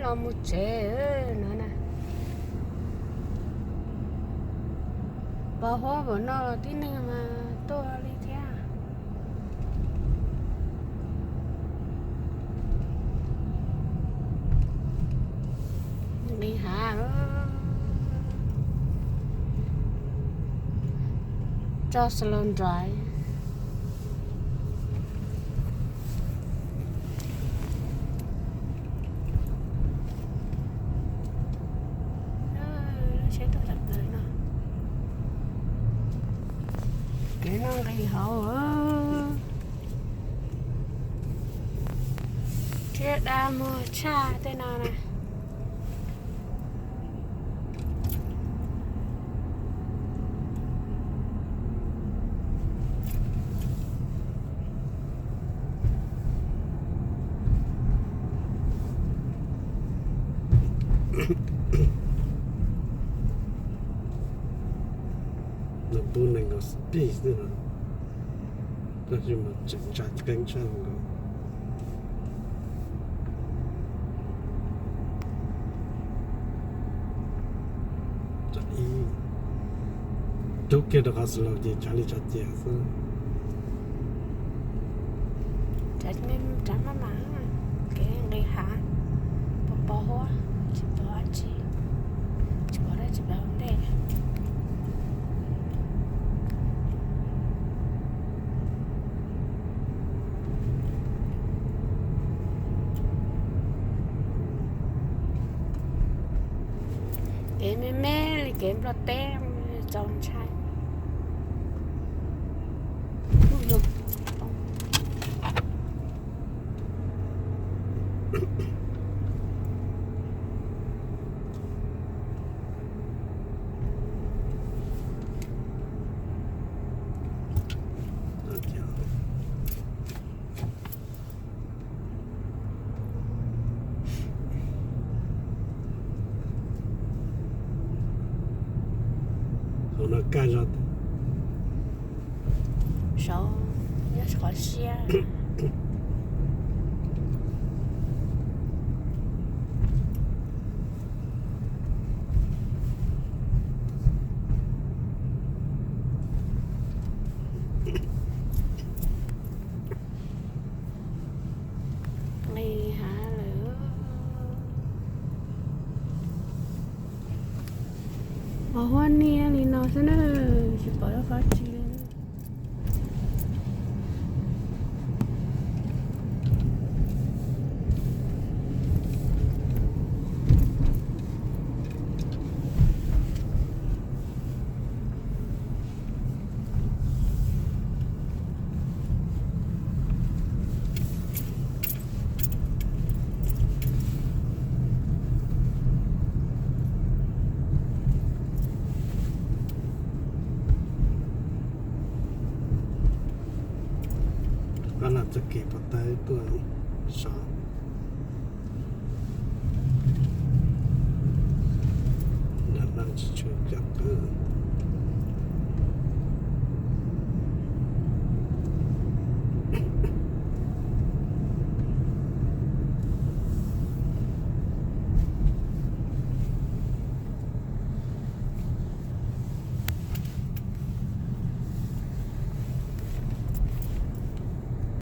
Los mus tsev no na. Pos huab npaum no los tib neeg mas tuaj li thiab. Nqis hav, tso slow drive. Lub tsheb tuaj tawm plaws no. Kev no nqis hauv. Thiab dab muag tshaj tej no na. Nws pub nees nkaum speed xwb no, tab sis mas tseem tsa qeeb tshaj nkaus. Tsam ib rub kiag rau qhov slow ces tsav li tsav cia xwb. Tsav maj mam, kev nqis hav, pos pos huab, tsis pom dab tsi, tsis pom dab tsi pem ntej. Kev me me li kev Nplog teb, txaus ntshai. Hauv no kaj zog. Saud nyob qhov siab. Nqis hav lawm. Pos huab niab li no xwb na, tsis pom dab tsi li. Koj lam txoj kev pov tawb tuaj sov. Nram no tsis tshua cawm kawg.